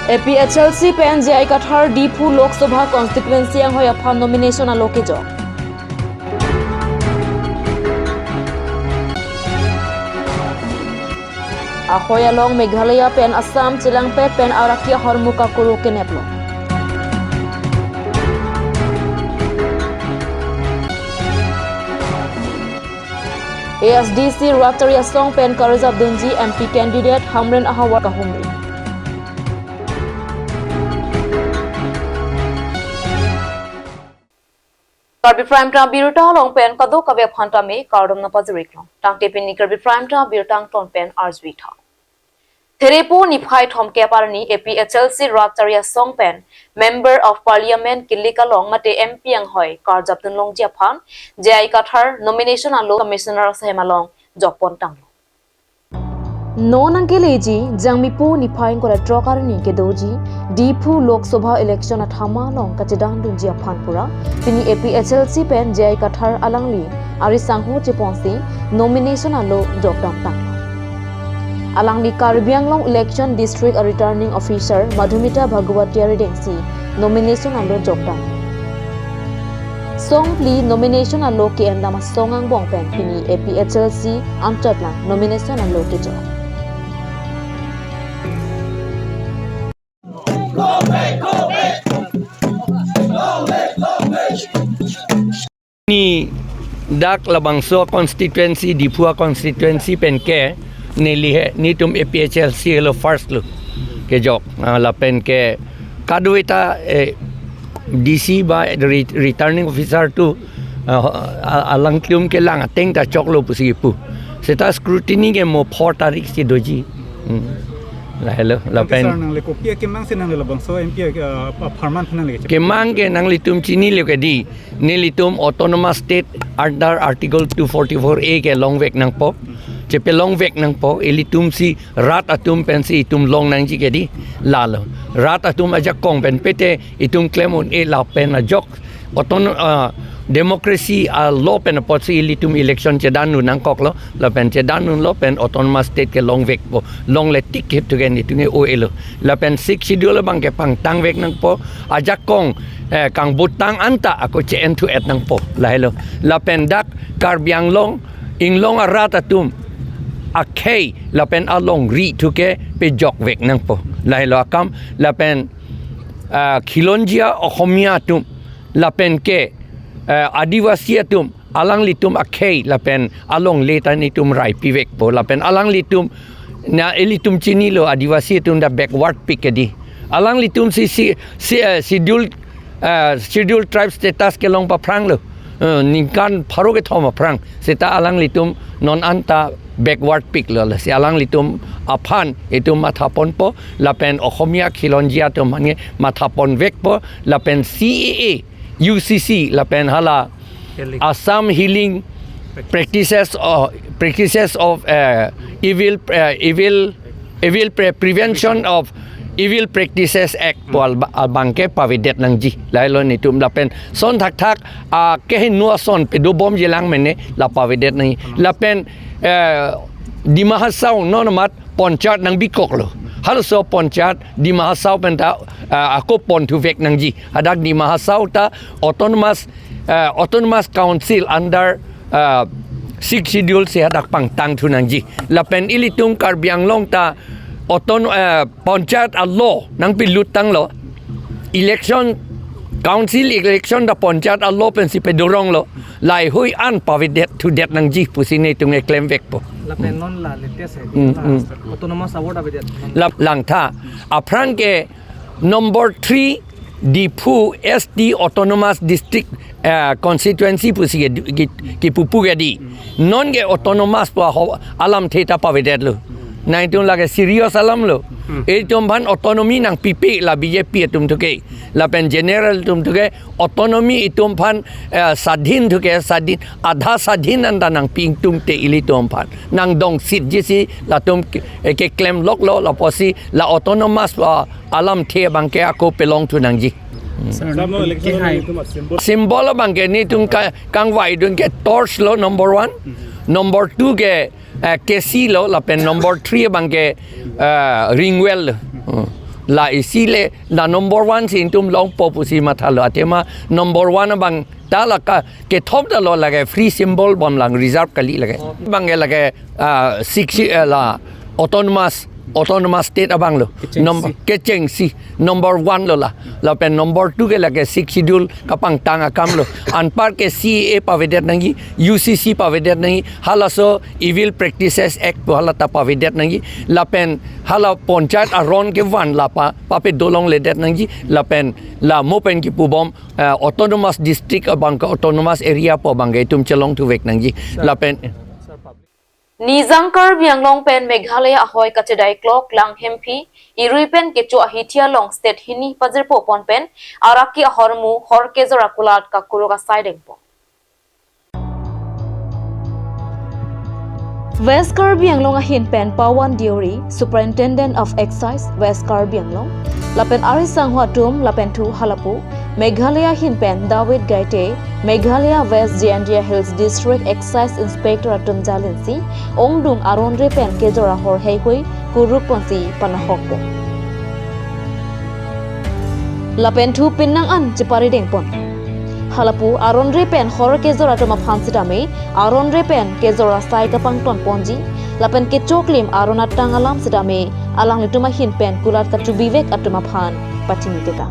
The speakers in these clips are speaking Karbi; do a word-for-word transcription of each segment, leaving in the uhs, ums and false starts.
A P H L C pen J I Kathar Diphu Lok Sabha constituency anghoi aphan nomination alo kejok. Ahoi along Meghalaya pen Assam chelangpet pen araki ahormu kakuru keneplo. A S D C rat tari asong pen karjap dunji M P candidate Hamren ahavar kahumri. Karbi Prime Time abirta along pen kadokave aphan tame kardom nangpajir-ik long. Tangte pini Karbi Prime Time abirta angton pen arju-ik tha. Therepo niphai thomkep arni A P H L C rat tari asong pen Member of Parliament kilik along mate M P anghoi karjap dun longji aphan J I Kathar nomination alo Commissioner asahem along jokpon tanglo. Non nangkeleji Jangmipo niphai ingkoi ra throk arni kedoji Diphu Lok Sabha election athama along kachedang dunji aphan pura pini A P H L C pen J I Kathar alangli ari sangho cheponsi nomination alo jokdam tanglo. Alangli Karbi Anglong Election District a Returning Officer Madhumita Bhagawati aridengsi nomination alo jokdam. Song phli nomination alo ke-endam asong angbong pen pini A P H L C anchot lang nomination alo kejok. Ni dak labangso constituency, Diphu constituency pen ke neli he, netum A P H L C helo first lo kejok. Ah, lapen ke kadokave ta, eh, D C ba re-, returning officer tu, ah, a-, alangtum kelang ateng ta choklo pusi pu. Seta scrutiny ke mo four tarik si doji. Hmm. Lahelo, lapen sir, nangle kopi akemang si nangle labangso M P, uh, apharman nangle kechep- kemang ke nanglitum chinilo ke di. Nelitum Autonomous State under Article two forty-four A ke longvek nangpo. Chepelongvek nangpo, ilitum si rat atum pensi itum long nangji ke di. Lalo. Rat atum ajakong pen pete itum klem un-e lapen ajok. Auton-, ah, democracy a law pen apotsi ilitum election chedan un nangkoklo, lapen chedan unlo pen Autonomous State ke longvekpo, longle tik hip tu ke netum ke o-elo. Lapen Sixth Schedule abang ke pangtangvek nangpo, ajakong, eh, kangbutang anta ako che-en thu-et nangpo, lahelo. Lapen dak Karbi Anglong, inglong arat atum akhei lapen alongri thu ke pejokvek nangpo, lahelo akam. Lapen, ah, khilonjia Ohomia atum, lapen ke, eh, Adivasi atum, alanglitum akhei lapen alongle ta netum raipivekpo, lapen alanglitum, na ilitum chinilo Adivasi atum ta backward pik ke di. Alanglitum si, si, si, eh, schedule, eh, Schedule Tribe status kelong paphranglo. Eh, ningkan pharo kethom aphrang. Seta alanglitum non anta backward piklo, lasi alanglitum aphan itum mathaponpo, lapen Ohomia khilonjia atum aphan ke mathaponvekpo, lapen C A A, U C C, lapen hala Healing. Assam Healing Practices of, Practices of, eh, Evil, eh, Evil, Evil Pre-, Prevention of Evil Practices Act pu al-, abang ke pavedet nangji. Lahelo netum lapen son thakthak, ah, kehingno ason pedobomji lang mene la pavedet nangji. Lapen, eh, Dima Hasao non amat Panchayat nangbikoklo. Halaso Panchayat Dima Hasao pen ta, ah, ako ponthuvek nangji. Hadak Dima Hasao ta Autonomous, eh, Autonomous Council under, eh, Sixth Schedule si hadak pangtang thu nangji. Lapen ilitum Karbi Anglong ta auton-, eh, Panchayat a law nangpilut tanglo. Election, Council election ta Panchayat a law pensi pedoronglo. Laheihui an pavedet thudet nangji pusi netum ke klemvekpo. Lapen non la latest hai. Hmm, hmm. Autonomous award avedet. La langtha. Aphrang ke number three Diphu S T Autonomous District, eh, Constituency pusi ke, ke, kepu pu ke di. Non ke autonomous pu aho-, alamthe ta pavedetlo. Nangtum lake serious alamlo. Hmm. Itum aphan autonomy nangpipe la B J P atum thu ke. Lapen general atum thu ke autonomy itum aphan, eh, sadhin thu ke, sadhin, adha sadhin anta nangpi ingtungte ilitum aphan. Nangdong sitji si latum ke, eh, keklem loklo, lapusi la autonomous, ah, alamthe abang ke ako pelong thu nangji. Sir, Sir, no, election kehai. Symbol abang ke netum ka-, kangvaidun ke torch lo number one. Number two ke, eh, kesi lo, lapen number three abang ke, eh, ring well lo. Hmm. La isi le la number one si itum longpo pusi mathalo, athema number one abang ta la ka kethom ta lo, lake free symbol bom lang, reserve kali lake. Bang ke lake, ah, six, eh, la autonomous, autonomous state abang lo. Kechengsi. Number, kechengsi number one lo la. Lapen number two ke lake Sixth Schedule kapangtang akam lo. Anpar ke C A A pavedet nangji, U C C pavedet nangji, halaso Evil Practices Act pu hala ta pavedet nangji. Lapen hala panchayat aron kevan la pa, pape dolongledet nangji. Lapen la mo pen kipubom, eh, autonomous district abang ke autonomous area pu abang ke itum chelongthuvek nangji. Lapen Nijang Karbi Anglong pen Meghalaya ahoi kachedai klok Langhemphi irui pen kecho ahithi along state hini pajirpo pon pen araki ahormu hor kejor akulat kakuruk asai dengpo. West Karbi Anglong ahin pen Pawan Deuri, Superintendent of Excise, West Karbi Anglong, lapen ari sangho atum lapen thu halapu Meghalaya ahin pen David Gaite, Meghalaya West Jaintia Hills District Excise Inspector atum jalinsi ongdung aron re pen kejor ahor heihui kuruk ponsi panahokpo. Lapen thu pinnang an chepari dengpon. Halapu aron re pen hor kejor atum aphan sitame aron re pen kejor asai kapangton ponji. Lapen kechoklim aron atang alam sitame alanglitum ahin pen kulat kachubivek atum aphan pachini teta.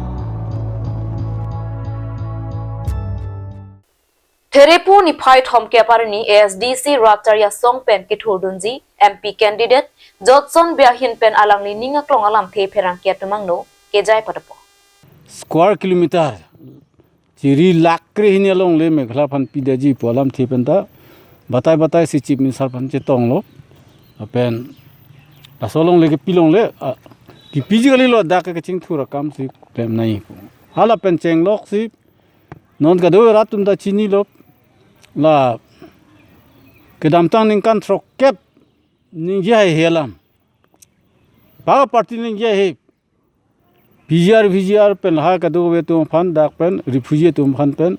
Therepo niphai thomkep arni A S D C rat chari asong pen kethurdunji M P candidate Jotson Bey ahin pen alangli ning aklong alamthe pherangke atum angno kejai padapo. Square kilometer chiri lakh kre hini alongle Meghalaya aphan pidetji pu alamthe pen ta batai batai si Chief Minister aphan chetonglo. Lapen laso alongle kepi longle, ah, kepiji kali lo, dak ke kechingthur akam si klem nangji pu. Hala pen chenglok si non kadokave rat atum ta chinilo, la kedamtang ningkan throkkep ningje haihe alam. Bang party ningje haihe. P G R, V G R pen lahai kadokave atum aphan dak pen, refugee atum aphan pen,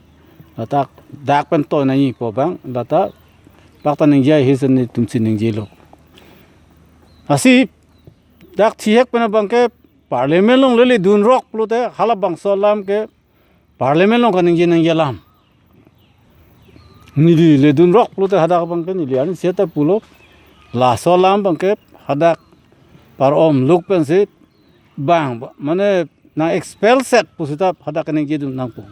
ladak, dak pen toi nangji pu abang, lata, bak ta ningje haihe si netum si ningjelo. Lasi, dak thihek pen abang ke Parliament along lele dunrok pulote, halabangso alam ke Parliament along kaningje nangji alam. Neli ledunrok pulote hadak abang ke neli ani seta pulo, laso alam abang ke hadak par-om luk pensi bang, mane nang expel set pusita hadak kaningjedun nangpo.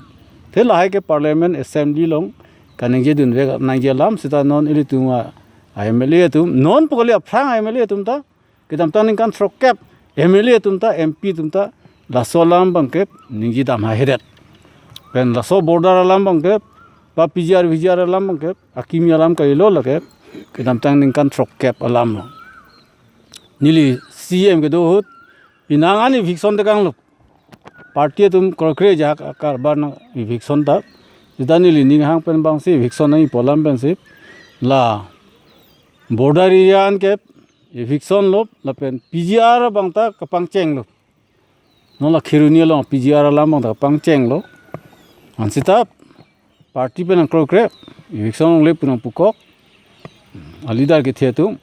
Te lahai ke Parliament Assembly along kaningjedunvek nangji alam sita non ilitum a M L A atum, non pu kali, aphrang M L A atum ta kedamtang ningkan throkkep M L A atum ta, M P atum ta, laso alam abang ke ningje dam haihedet. Pen laso border alam abang ke, ba P G R, V G R alam abang ke, akimi alam kalilo lake, kedamtang ningkan throkkep alam lo. Neli C M kedo ahut, penang an eviction tekanglo. Party atum kroikre ajahak akarbar nang eviction ta. Sita neli ning hang pen abang si eviction nangji pu alam pensi, la border area an ke eviction lo, lapen P G R abang ta kapangchenglo. Non la Kheroni along P G R alam abang ta kapangchenglo. Ansita party pen nangkroi kre, eviction longle pu nangpukok, a leader kethe atum.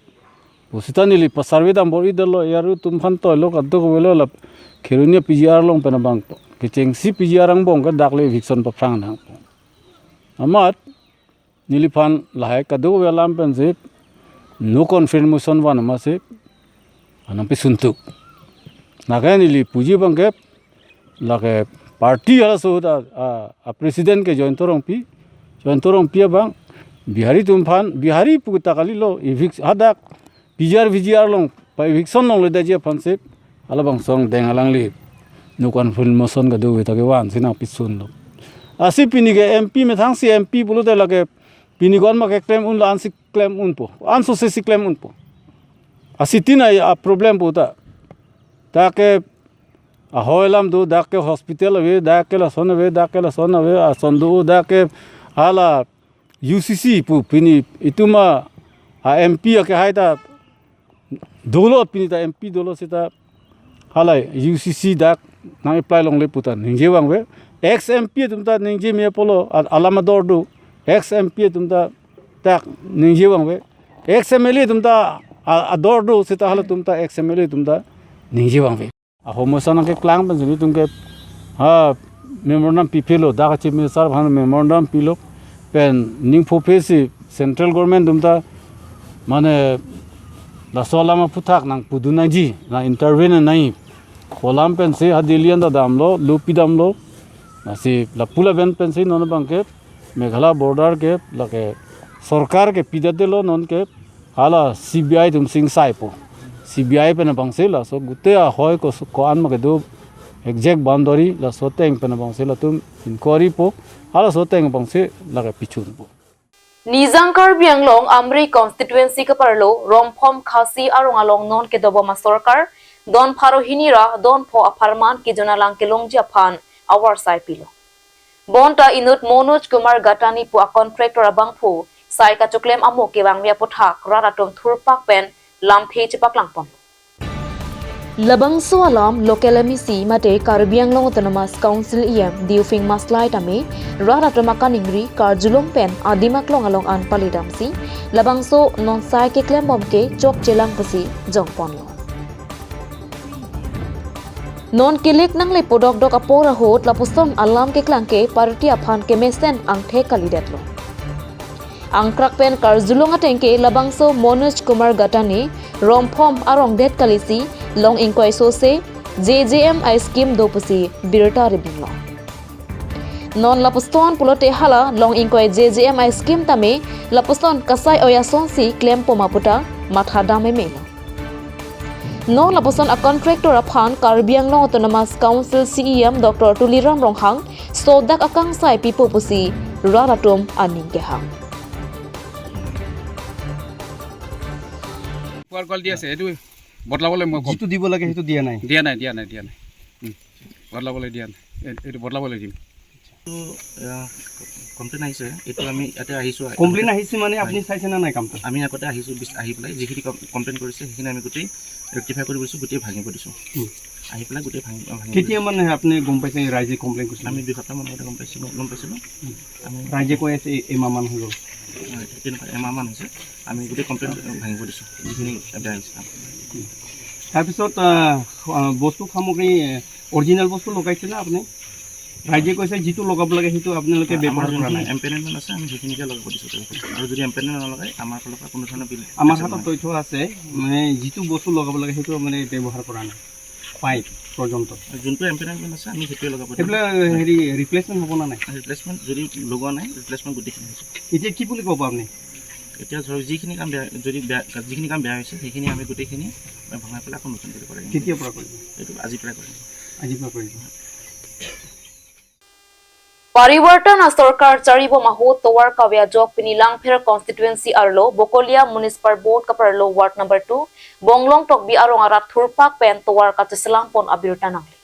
Pusita neli pa survey dam bor-idetlo, yaru atum aphan toilo, kadokavelo la Kheroni P G R along pen abang kechengsi P G R angbong ke dak le eviction paphrang nang. Amat neliphan lahai kadokave alam pensi no confidence motion van amatsi nangpisun tuk. Lake neli puji abang ke, lake party halaso ahut a, a, a president ke Jayanta Rongpi, Jayanta Rongpi abang Bihari atum aphan, Bihari pu ta kalilo, evic-, hadak P G R V G R along pa eviction longledetji aphansi, halabangso angdeng alangli no confidence motion kadokave ta kevansi nangpisunlo. Lasi pini ke M P methang si M P pulote lake pini ko-an ma keklem unlo, ansi klem unpo, anso sesi klem unpo. Lasi tin a, a problem pu ta. Dak ke ahoi alam do, dak ke hospital ave, dak ke lason ave, dak ke lason ave, ason do, dak ke hala U C C pu pini itum a, a M P akehai ta dolo, pini ta M P dolo seta hala U C C dak nang-apply longle pu ta ningje vangve. Ex M P atum ta ningje me apotlo, a-, alam ador do. Ex M P atum ta dak ningje vangve. Ex M L A atum ta a-, ador do seta halatum ta ex M L A atum ta ningje vangve. Ahomoi ason nangkeklang pensi nelitum ke ha memorandum piphelo, dak a-Chief Minister aphan memorandum pilo, pen ning phophesi central government atum ta mane laso alam aphuthak nangpudun nangji, nang-intervene nangji pu alam pensi ha Delhi anta damlo, lupi damlo. Lasi lapu lapen pensi non abangke Meghalaya border ke lake sorkar ke pidetlo, non ke hala C B I atum singsaipo. C B I pen abangsi laso gute ahoi ko, ko-an ma kedo exact boundary, laso ateng pen abangsi latum inquiry po, halaso ateng abangsi lake pichunpo. Nijang Karbi Anglong Amri constituency kaparlo Romphom Khasi arong along non kedobom asorkar don pharo hini ra don pho apharman kejun alang kelongji aphan avarsai pilo. Bonta inut Manoj Kumar Gatani pu a-contractor abangphu sai kachoklem amo kevangve aphuthak rat atum thurpak pen lamthe chepaklangpon. Labangso alam local M A C mate Karbi Anglong Autonomous Council E M Deophing Maslai tame rat atum akaningri karjulong pen adim aklong along an paledamsi labangso non sai keklembom ke chokchelang pusi jongponlo. Non kelek nangle podokdok apor ahut lapuson alam keklang ke party aphan kemesen angthek kalidetlo. Angkrak pen karjulong ateng ke labangso Manoj Kumar Gatani Romphom arong det kalisi long ingkoi sose J J M I scheme do pusi birta ribinlo. Non lapuson pulote hala long ingkoi J J M I scheme tame lapuson kasai oya asonsi klempoma puta matha dam emelo. Non lapuson a-contractor aphan Karbi Anglong Autonomous Council C E M Doctor Tuliram Ronghang sodak akangsai pipo pusi rat atum aning kehang. পুৱাৰ কল দি আছে, এইটো বদলাবলৈ মই ক'ম। যিটো দিব লাগে সেইটো দিয়া নাই। দিয়া নাই, দিয়া নাই, দিয়া নাই। উম, বদলাবলৈ দিয়া নাই। এই- এইটো বদলাবলৈ দিম। এইটো, এয়া, কমপ্লেইন আহিছে। এইটো আমি ইয়াতে আহিছোঁ। কমপ্লেইন আহিছে মানে আপুনি চাইছে নে নাই কামটো? আমি আগতে আহিছোঁ, বিচ- আহি পেলাই যিখিনি কম- কমপ্লেইন কৰিছে সেইখিনি আমি গোটেই ৰেক্টিফাই কৰি দিছোঁ, গোটেই ভাঙিব দিছোঁ। উম। আহি পেলাই গোটেই ভাঙি ভাঙি কেতিয়া মানে আপুনি গম পাইছে এই ৰাইজে কমপ্লেইন কৰিছে? আমি দুই সপ্তাহমান আগতে গম পাইছিলোঁ, গম পাইছিলোঁ। উম। আমি ৰাইজে কৈ আছে এই- এমাহমান হৈ গ'ল। হয়, তেনেকুৱা এমাহমান হৈছে। আমি গোটেই কমপ্লেইন ভাঙিব দিছোঁ, যিখিনি বেয়া হৈছে। তাৰপিছত আহ, আহ, বস্তু সামগ্ৰী অৰিজিনেল বস্তু লগাইছে নে আপুনি? ৰাইজে কৈছে যিটো লগাব লাগে সেইটো আপোনালোকে আমাৰ ব্যৱহাৰ কৰা যোনখিনি নাই। এম্পেনেলমেণ্ট আছে আমি সেইখিনিকে লগাব দিছোঁ তেওঁলোকক। আৰু যদি এম্পেনেল নলগায় আমাৰ ফালৰ পৰা কোনো ধৰণৰ বিল আমাৰ একশ্যন হাতত নহয়। তথ্য আছে, মানে যিটো বস্তু লগাব লাগে সেইটো মানে ব্যৱহাৰ কৰা নাই, পাইপ পৰ্যন্ত। যোনটো এম্পেনেলমেণ্ট আছে আমি সেইটোৱে লগাব দিম। সেইবিলাক হেৰি ৰিপ্লেচমেণ্ট হ'ব নে নাই? ৰিপ্লেচমেণ্ট যদি লগোৱা নাই, ৰিপ্লেচমেণ্ট গোটেইখিনি হৈছে। এতিয়া কি বুলি ক'ব আপুনি? এতিয়া ধৰক যিখিনি কাম বেয়া, যদি বেয়া যিখিনি কাম বেয়া হৈছে সেইখিনি আমি গোটেইখিনি ভঙাই পেলাই আকৌ নতুন কৰি কৰিম। কেতিয়াৰ পৰা কৰিব? এইটো আজিৰ পৰাই কৰিম। আজিৰ পৰা কৰিব। Parivartan asorkar charibom ahut tovar kave ajok pini Langpher constituency arlo Bokolia Municipal Board kaparlo ward number two Bonglong Tokbi arong arat thurpak pen tovar kacheselangpon abirta nangle.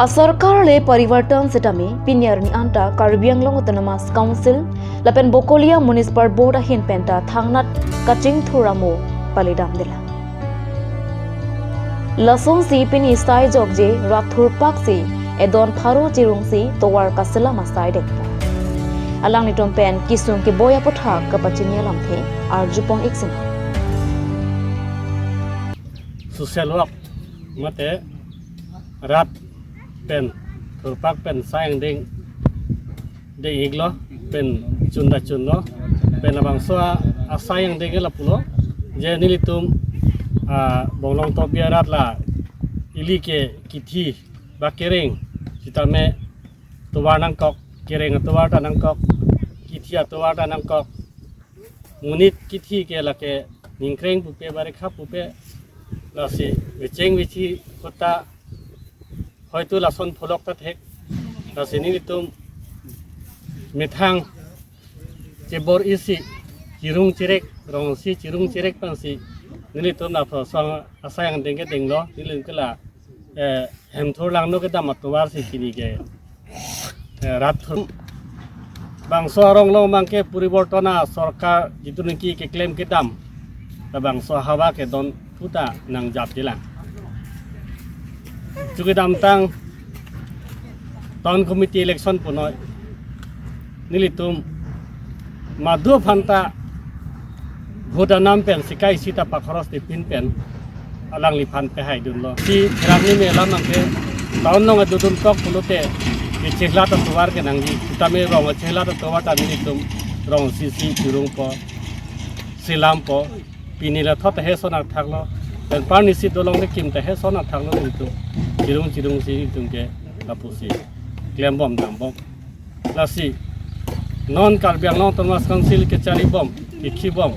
Asorkar le parivartan setame pini arni anta Karbi Anglong Autonomous Council lapen Bokolia Municipal Board ahin penta thangnat kachingthur amo paledam dela. Lasonsi pini sai jokje rat thurpaksi edon pharo chirungsi tovar kaselam asai dekpo. Alanglitum pen kisung keboi aputhak kapachini alamthe arjupon iksin. Social work mate rat pen thurpak pen sai angdeng deng iklo pen chunda chunlo pen labangso a- asai angdeng ke lapulo je nelitum a Bonglong Tokbi arat la ili ke kithi ba kereng sitame tovar nangkok, kereng atovar ta nangkok, kithi atovar ta nangkok, monit kithi ke lake ningkreng pupe ba rekha pupe lasi vecheng vechi kota hoitu lason pholok ta thek lasi nelitum methang chebor isi chirung chirek rongsi chirung chirek pangsi nelitum la pho song asai angdeng ke denglo nelitum ke la eh, hemthur langno kedam atovar si kini ke eh, rat thur bangso arong long bangke puriborton asorkar jitu niki keklem kedam ta bangso hawa kedon puta nangjap jilang. Chukedamtang town committee election punoi nelitum madu phanta vote anam pen sikai sita pakhoros tipin pen alangliphan pehaidunlo. Si Therak Nime alam abangke town along adodun tok pulote kechehla atovar kenangji. Sitame rong achehla atovar ta nelitum rong sisi chirungpo, selampo. Pini la thot ta he son athaklo. Pen parni si dolong kekim ta he son athaklo nelitum. Chirung chirungsi nelitum ke lapusi klembom dambom. Lasi non Karbi Anglong Autonomous Council kecharibom, kekhibom,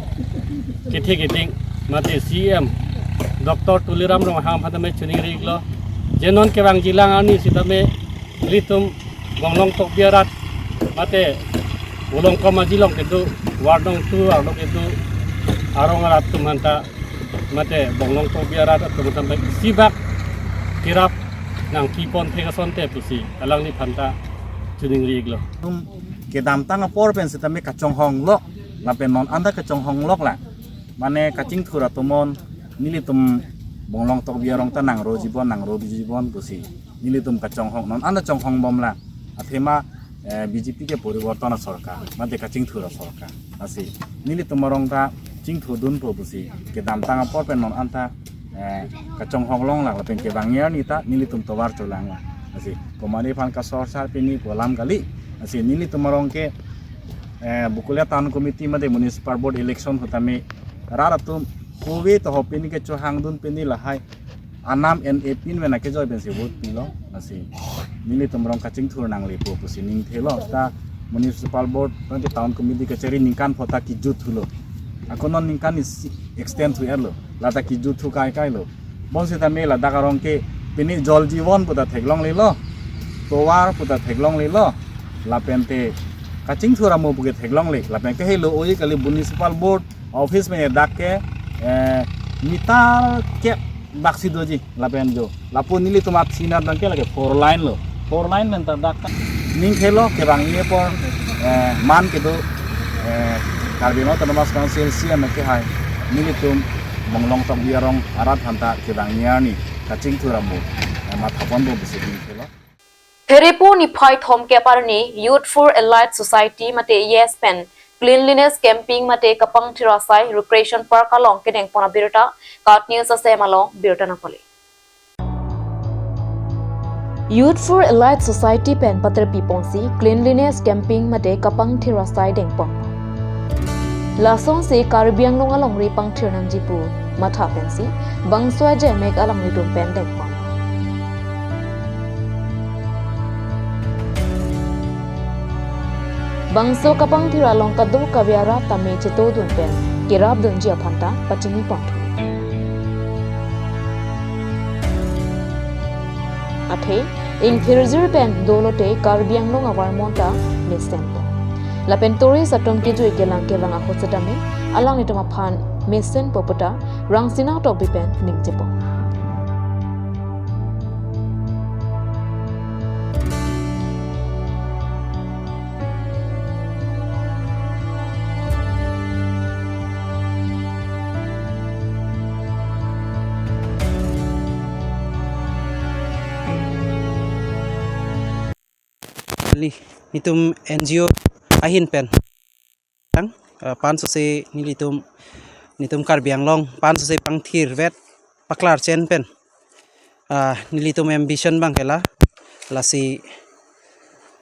kethe keding mate C E M Doctor Tuliram Ronghang aphan tame choningri-iklo. Je non kevangjilang arni sitame ilitum Bonglong Tokbi arat mate Bolong Komaji along kedo, ward nong two arlo kedo arong arat atum aphanta mate Bonglong Tokbi arat atum aphanta isibak kerap nangpipon thek asonte pusi alangliphan ta choningri-iklo. Kedamtang apor pen sitame kachonghonglok, lapen non anta kachonghonglok la. Mane kachingthur atum non nelitum Bonglong Tokbi arong ta nangrojibom, nangrojibom pusi nelitum kachonghong, non anta chonghongbom la. Athema eh, B J P ke poriborton asorkar, mate kachingthur asorkar. Lasi nelitum arong ta chingthurdunpo pusi kedamtang apor pen non anta eh, kachonghonglong la, lapen kevangji arni ta nelitum tovar cholanglo. Lasi komatne aphan kasorsar pini pu alam kali. Lasi nelitum arong ke eh, Bokolia Town Committee mate Municipal Board election ahut tame rat atum kove tohop pini kechohangdun pini lahai anam en epin pen akejoi pensi vote pilo. Lasi nelitum arong kachingthur nanglepo pusi ningthelo. Ta Municipal Board mate Town Committee kachari ningkan phota kijut thulo. Ako non ningkan isi extend thu-etlo. Lata kijut thu kaikailo. Bonsitame ladak arong ke pini Jal Jeevan puta theklonglelo, tovar puta theklonglelo, lapente kachingthur amo puke theklongle, lapen kehelo oi kali Municipal Board office pen dak ke eh, meter kep baksi doji lapen jo. Lapu nelitum athena abangke lake four lane lo. Four lane pen ta dak ka. Ningthelo kevangji apor eh, man kedo eh, Karbi Anglong Autonomous Council C E M kehai nelitum Bonglong Tokbi arong arat aphanta kevangji arni kachingthur amo eh, mathaponbom pusi ningthelo. Pherepho niphai thomkep arni Youth for Elite Society mate YES pen cleanliness camping mate Kapangthir asai Recreation Park along kedengpon abirta KAT News asem along birta nangpale. Youth for Elite Society pen paterpiponsi cleanliness camping mate Kapangthir asai dengpon. Lasonsi Karbi Anglong alongri pangthir nangji pu matha pensi bangso ajemek alanglitum pen dengpon. Bangso Kapangthir along kadokave arat tame chetodun pen kerapdunji aphanta pachinipon thu. Athe ingthirjir pen dolote Karbi Anglong avarmon ta mesenpo. Lapen tourist atum kejui kelang kevang ahut setame alanglitum aphan mesenpo puta Rangsina Tokbi pen ningjepo. Neli, netum N G O ahin pen tang, eh, pansose nelitum, netum Karbi Anglong pansose pangthirvet paklar chen pen, ah, nelitum ambition abangke la, lasi,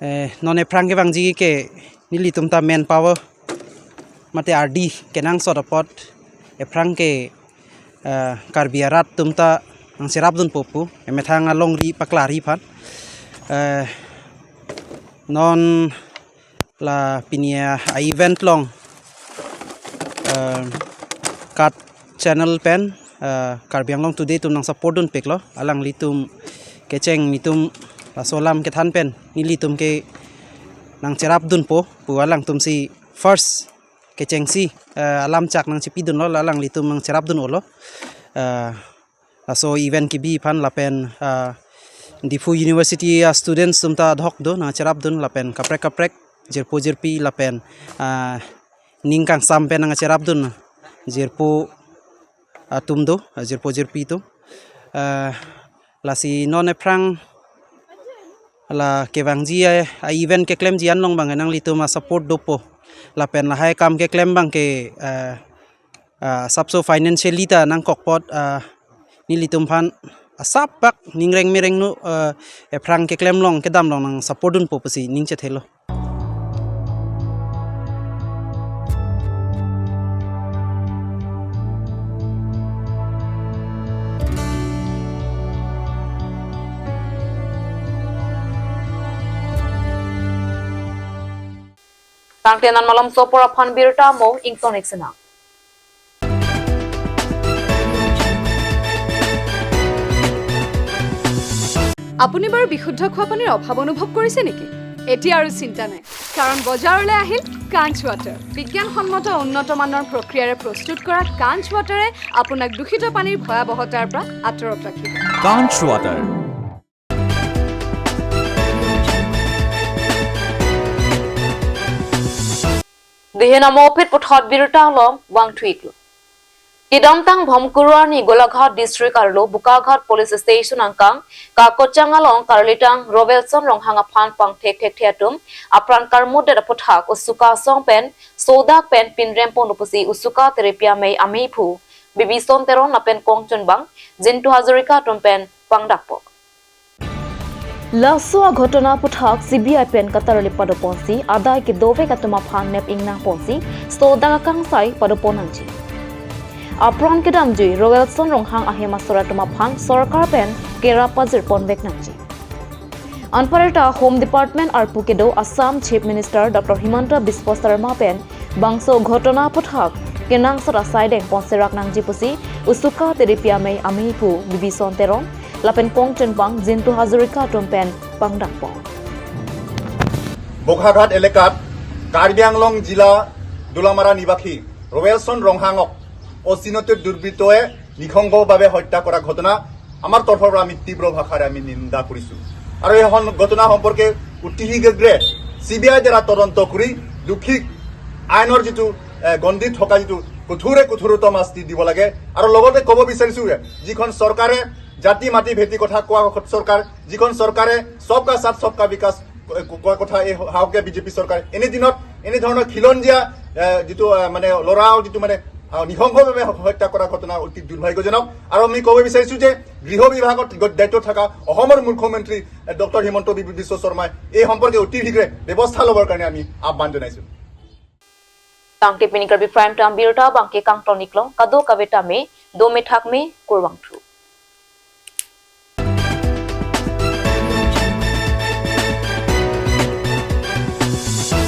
eh, non ephrang kevangji ke nelitum ta manpower mate ardi kenangsot apot ephrang ke, eh, Karbi arat atum ta nangcherapdunpo pu emethang alongri paklarji aphan, eh, non la pini a event along, eh, KAT channel pen, eh, Karbi Anglong Today atum nangsupport dunpiklo, alanglitum kecheng netum laso alam kethan pen nelitum ke nangcherapdunpo pu alangtumsi first kechengsi, eh, alam chak nangchipidunlo, la alanglitum nangcherapdun-olo. Eh, laso event kebi aphan lapen, ah, Diphu University, ah, students atum ta adhok do nangcherapdun lapen kaprek kaprek jirpo jirpi lapen, ah, ning kangsam pen nangcherapdun jirpo atum do, ah, jirpo jirpi atum. Ah, lasi non ephrang la kevangji a, a event keklemji anlong abang nanglitum asupport dopo. Lapen lahai kam keklem abangke, ah, ah, asapso financially ta nangkok apot, ah, Nelitum aphan asap bak ningreng mereng nu, eh, ephrang keklem along kedam along nang support dunpo pusi ning chethelo. Tangte non malomso apor aphan birta mo ington ik sinang. আপুনি বাৰু বিশুদ্ধ খোৱা পানীৰ অভাৱ অনুভৱ কৰিছে নেকি? এতিয়া আৰু চিন্তা নাই, কাৰণ বজাৰলৈ আহিল কাঞ্চ ৱাটাৰ। বিজ্ঞানসন্মত উন্নত মানৰ প্ৰক্ৰিয়াৰে প্ৰস্তুত কৰা কাঞ্চ ৱাটাৰে আপোনাক দূষিত পানীৰ ভয়াৱহতাৰ পৰা আঁতৰত ৰাখিব। কাঞ্চ water. Dihin amo phit puthot birta along vangthu iklo. Kedamtang Bhomkuru arni Golaghat District arlo Bokaghat Police Station angkang Kakochang along karlitang Rovelson Ronghang aphan pangthek thekthe atum apran karmutdet aphuthak usuka asong pen sodak pen pinrem ponlo pusi usuka Tiripia Mei ameiphu Bibison Teron lapen kongchunbang Jintu Hazarika atum pen pangdakpo. Laso aghotona aphuthak C B I pen katarli padoponsi adai kedovek atum aphan nep ingnang ponsi sodak akangsai padopon nangji. Apran kedamjui Rovelson Ronghang ahem asor atum aphan sorkar pen kerap pajir ponvek nangji. Anparta Home Department arpu kedo Assam Chief Minister Doctor Himanta Biswa Sarma pen bangso ghotona aphuthak kenangsot asai dengpon serak nangji pusi usuka Tiripia Mei ameiphu Bibison Teron lapen kongchunbang Jintu Hazarika atum pen pangdakpo. Bokaghat এলেকাত কাৰ্বি আংলং জিলা দোলামাৰা নিবাসী ৰৱেলছন ৰংহাঙক অচিনাক্ত দুৰ্বৃত্তই নৃশংসভাৱে হত্যা কৰা ঘটনা আমাৰ তৰফৰ পৰা আমি তীব্ৰ ভাষাৰে আমি নিন্দা কৰিছো। আৰু এই সন-, ঘটনা সম্পৰ্কে অতি শীঘ্ৰে চি বি আই দ্বাৰা তদন্ত কৰি দোষীক আইনৰ যিটো, এ, গণ্ডিত থকা যিটো কঠোৰে কঠোৰতম শাস্তি দিব লাগে। আৰু লগতে ক'ব বিচাৰিছো যে যিখন চৰকাৰে জাতি মাটি ভেটি কথা কোৱা চৰকাৰ, যিখন চৰকাৰে সবকা সাথ সবকা বিকাশ ক-, কোৱা কথা এই হাউকে বিজেপি চৰকাৰে এনে দিনত এনেধৰণৰ খিলঞ্জীয়া, এ, যিটো, এ, মানে ল'ৰাও যিটো মানে, আ, নৃশংসভাৱে হত্যা কৰা ঘটনা অতি দুৰ্ভাগ্যজনক। আৰু আমি ক'ব বিচাৰিছো যে গৃহ বিভাগত দায়িত্ব থকা অসমৰ মুখ্যমন্ত্ৰী, এ, ডক্টৰ হিমন্ত বি-, বিশ্ব শৰ্মাই এই সম্পৰ্কে অতি শীঘ্ৰে ব্যৱস্থা ল'বৰ কাৰণে আমি আহ্বান জনাইছো। Tangte pini Karbi Prime Time birta abangke kangton iklo, kadokave tame dome thakme, kurvangthu.